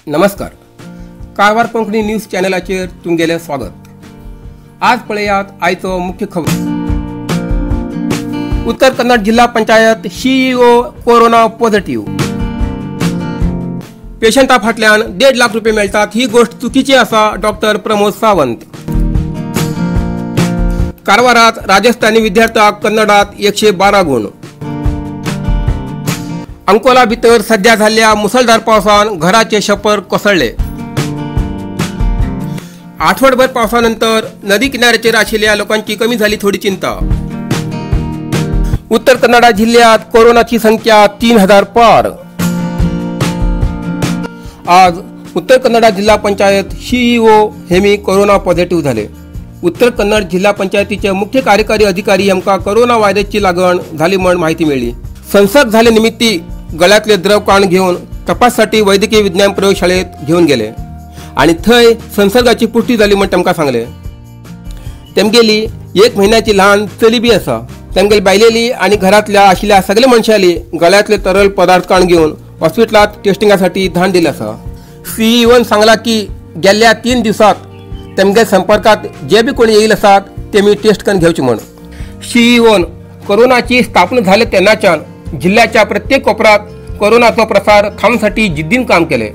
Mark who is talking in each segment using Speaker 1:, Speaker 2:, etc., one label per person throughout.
Speaker 1: नमस्कार, कारवार कोंकणी न्यूज चॅनलाचेर तुमगेलें स्वागत। आज पळयात आयचो मुख्य खबर। उत्तर कन्नड जिल्हा पंचायत सीईओ कोरोना पॉझिटिव्ह। पेशंटा फाटल्यान 1.5 लाख रुपये मेळटात ही गोष्ट चुकीची आसा, डॉक्टर प्रमोद सावंत। कारवारात राजस्थानी विद्यार्थ्याक कन्नडात 112 गुण। अंकोला भितर सध्या झाल्ल्या मुसळधार पावसान घराचे छप्पर कोसळले। आठवडभर पावसानंतर नदी किनाऱ्याचेर आशिल्ल्या लोकांची कमी झाली थोडी चिंता। उत्तर कन्नडा जिल्ह्यात कोरोनाची संख्या 3000 पार। आज उत्तर कन्नडा जिल्हा panchayat CEO Hemi corona positive झाले। उत्तर कन्नड जिल्हा पंचायतीचे मुख्य कार्यकारी अधिकारी यांका कोरोना व्हायरसची लागण झाली म्हण माहिती मिळाली। संसर्ग झाले निमित्ती गळ्यातले द्रव काण घेऊन तपाससाठी वैद्यकीय विज्ञान प्रयोगशाळेत घेऊन गेले आणि थंय संसर्गाची पुष्टी झाली म्हण तांकां सांगले। तेमगेली 1 महिन्याची लहान चली बी आसा। तेमगेली बायलेली आणि घरातल्या आशिल्ल्या सगळे मनशाली गळ्यातले तरल पदार्थ काण घेऊन हॉस्पिटलात टेस्टिंगासाठी धाड दिले आसा। सीईओन सांगला की गेल्या 3 दिवसात तेमगे संपर्कात जे बी कोणी येईल आसात ते मी टेस्ट करून घेवचे म्हण। सीईओन कोरोनाची स्थापना झाले तेन्नाच्यान जिल्ह्याच्या प्रत्येक कोपऱ्यात कोरोनाचो प्रसार थांबसाठी जिद्दीन काम केले।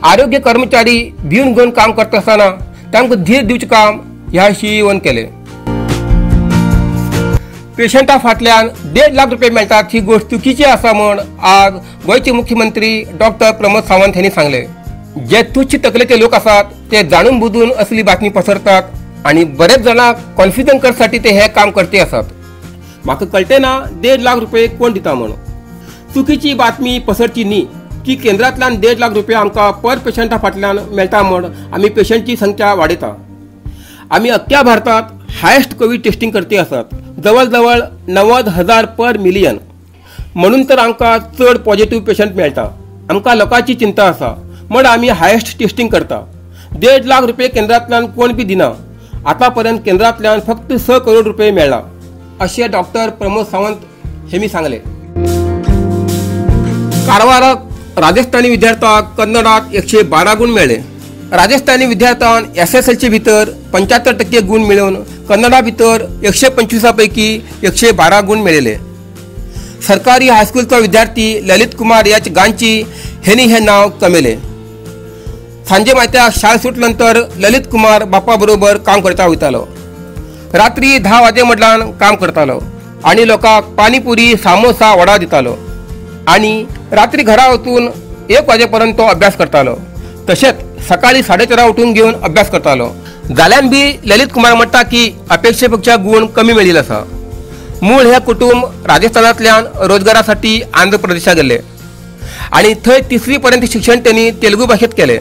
Speaker 1: आरोग्य कर्मचारी भिवन घेवन काम करता आसतना तांकां धीर दिवचें काम ह्या सीईओन केले। पेशंटा फाटल्यान 1.5 लाख रुपये मेळटात ही गोष्ट चुकीची आसा म्हण आज गोंयचे मुख्यमंत्री डॉक्टर प्रमोद सावंत हांणी सांगले। जे तुच्छ तकलेचे लोक आसात ते जाणून बुजून असली बातमी पसरतात आणि बरेच जाणांक कॉन्फ्युजन करसाठी ते हे काम करते आसात। म्हाका कळटे ना 1.5 लाख रुपये कोण दिता म्हण। चुकीची बातमी पसरची न्ही की केंद्रांतल्यान 1.5 लाख रुपये आमकां पर पेशंटा फाटल्यान मेळटा म्हण आमी पेशंटची संख्या वाडयता। आमी अख्ख्या भारतात हायेस्ट कोवीड टेस्टिंग करते आसात, जवळ जवळ 90,000 पर मिलियन, म्हणून तर आमकां चड पॉझिटिव्ह पेशंट मेळटा। आमकां लोकांची चिंता आसा म्हण आमी हायेस्ट टेस्टिंग करता। 1.5 लाख रुपये केंद्रांतल्यान कोण बी दिना। आतां पर्यंत केंद्रांतल्यान फक्त 6 करोड रुपये मेळ्ळा अशें डॉक्टर प्रमोद सावंत हेमी सांगले। कारवाराक राजस्थानी विद्यार्थ्याक कन्नडात 112 गुण मेळ्ळे। राजस्थानी विद्यार्थ्यान SSLC भितर 75% गुण मेळोवन कन्नडा भितर 125 पैकी 112 गुण मेळिल्ले। सरकारी हायस्कूलचो विद्यार्थी ललित कुमार याच गांची हेनी हे नाव कमेले। सांजे मायत्याक शाळा सुटल्यानंतर ललित कुमार बापा बरोबर काम करता वयतालो। रात्री 10 वाजे मदल्यान काम करतालो आणि लोकांक पानीपुरी, सामोसा, वडा दितालो आणि रात्री घरा वचून 1 वाजेपर्यंत तो अभ्यास करतालो। तशेंच सकाळी 4:30 उठून घेवन अभ्यास करतालो। जाल्यान बी ललित कुमार म्हणटा की अपेक्षेपेक्षा गुण कमी मेळिल्ले आसा। मूळ हे कुटुंब राजस्थानांतल्यान रोजगारासाठी आंध्र प्रदेशाक गेले आणि थंय 3री पर्यंत शिक्षण त्यांनी तेलुगू भाशेंत केले।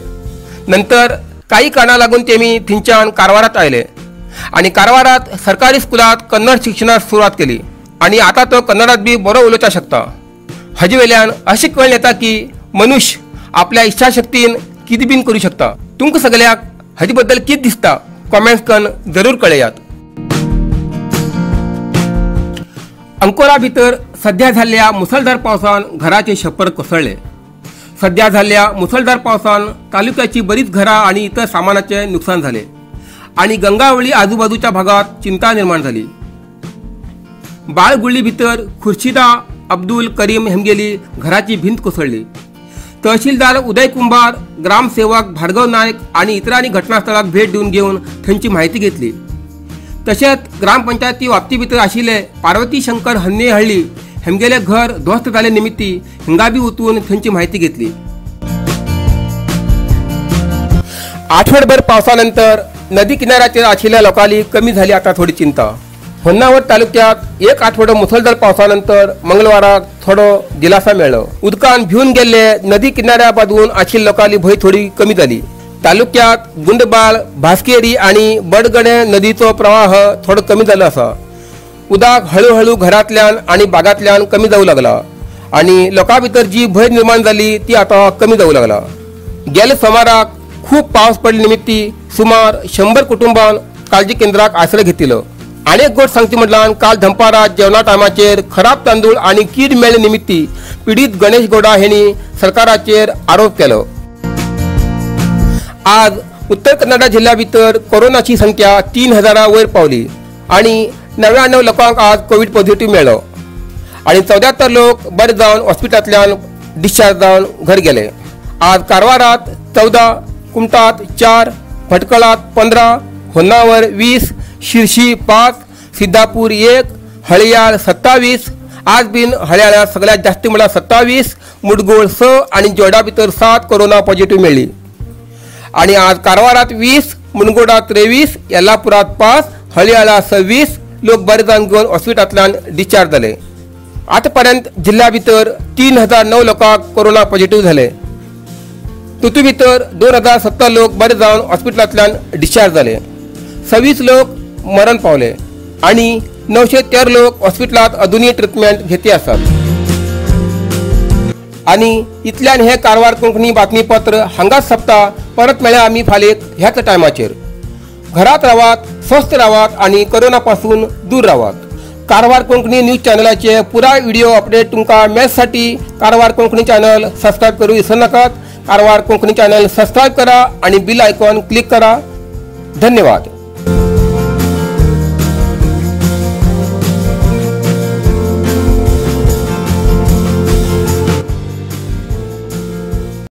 Speaker 1: नंतर काही कारणां लागून तेमी थंयच्यान कारवारात आयले आणि कारवारात सरकारी स्कुलात कन्नड शिक्षणाक सुरवात केली आणि आता तो कन्नडात बी बरो उलोवपाक शकता। हाजे वेल्यान अशें कळून येता की मनुष्य आपल्या इच्छाशक्तीन कितें बीन करूं शकता। तुमकां सगळ्याक हाजे बद्दल कितें दिसता कॉमेंट्स करून जरूर कळयात। अंकोला भितर सध्या झाल्ल्या मुसळधार पावसान घराचे छप्पर कोसळ्ळे। सध्या झाल्ल्या मुसळधार पावसान तालुक्याची बरीच घरां आणि इतर सामानाचे नुकसान झाले आणि गंगावळी आजूबाजूच्या भागात चिंता निर्माण झाली। बाळगुळ्ळी भितर खुर्शिदा अब्दुल करीम हेमगेली घराची भिंत कोसळली। तहसीलदार उदय कुंभार, ग्रामसेवक भार्गव नायक आणि इतरांनी घटनास्थळाक भेट दिवन घेवन थंयची माहिती घेतली। तशेंच ग्रामपंचायती व्याप्ती भितर आशिल्ले पार्वती शंकर हन्नेहळ्ळी हेमगेले घर ध्वस्त जाले निमित्ती हिंगा बी वचून थंयची माहिती घेतली। आठवडभर पावसानंतर नदी किनाऱ्याचेर आशिल्ल्या लोकांली कमी झाली आता थोडी चिंता। होन्नावर तालुक्यात 1 आठवडो मुसळधार पावसानंतर मंगळवाराक थोडो दिलासा मेळ्ळो। उदकान भिवन गेल्ले नदी किनाऱ्या बाजून आशिल्ल्या लोकांली भंय थोडी कमी जाली। तालुक्यात गुंडबाळ, भास्केरी आणि बडगणे नदीचो प्रवाह थोडो कमी जालो आसा। उदक हळूहळू घरांतल्यान आणि बागांतल्यान कमी जावं लागला आणि लोकां भितर जी भंय निर्माण जाली ती आता कमी जावं लागला। गेल्या सोमाराक खूब पावस पडले निमित्ती सुमार 100 कुटुंबान काळजी केंद्राक आश्रय घेतिल्लो। आनी एक गोष्ट सांगची म्हटल्यार काल दनपारां जेवणा टायमाचेर खराब तांदूळ आनी कीड मेळ्ळे निमित्ती पीडित गणेश गौडा हेणी सरकाराचेर आरोप केलो। आज उत्तर कन्नडा जिल्ल्या भितर कोरोनाची संख्या 3000 वयर पावली आनी 99 लोकांक आज कोवीड पॉझिटिव्ह मेळ्ळो आनी 74 लोक बरे जावन हॉस्पिटलांतल्यान डिस्चार्ज जावन घर गेले. आज कारवारात 14, कुमटात 4, भटकळात 15, होन्नावर 20, शिरशी 5, सिद्धापूर 1, हळियाळ 27. आज बीन हळियाळात सगळ्यात जास्ती म्हळ्यार 27, मुडगोळ 6 आनी जोडा भितर 7 कोरोना पॉझिटिव्ह मेळ्ळी. आनी आज कारवारात 20, मुनगोडात 23, येल्लापुरात 5, हळियाळा 26 लोक बरे जावन घेवन हॉस्पिटलांतल्यान डिस्चार्ज जाले. आतापर्यंत जिल्ल्या भितर 3009 लोकांक कोरोना पॉझिटिव्ह जाले. तितू भितर 2070 लोक बरे जावन हॉस्पिटलांतल्यान डिस्चार्ज जाले. 26 लोक मरण पावले आनी 913 लोक हॉस्पिटलांत अजुनूय ट्रिटमेंट घेती आसात. आनी इतल्यान हे कारवार कोंकणी बातमीपत्र हांगाच सोंपता. परत मेळ्या आमी फाल्यां ह्याच टायमाचेर. घरात रावात, स्वस्थ रावात आनी कोरोना पासून दूर रावात. कारवार कोंकणी न्यूज चॅनलाचे पुराय व्हिडिओ अपडेट तुमकां मेळसाठी कारवार कोंकणी चॅनल सबस्क्रायब करूं विसरनाकात. कारवार कोंकणी चॅनल सबस्क्रायब करा आनी बेल आयकॉन क्लिक करा. धन्यवाद.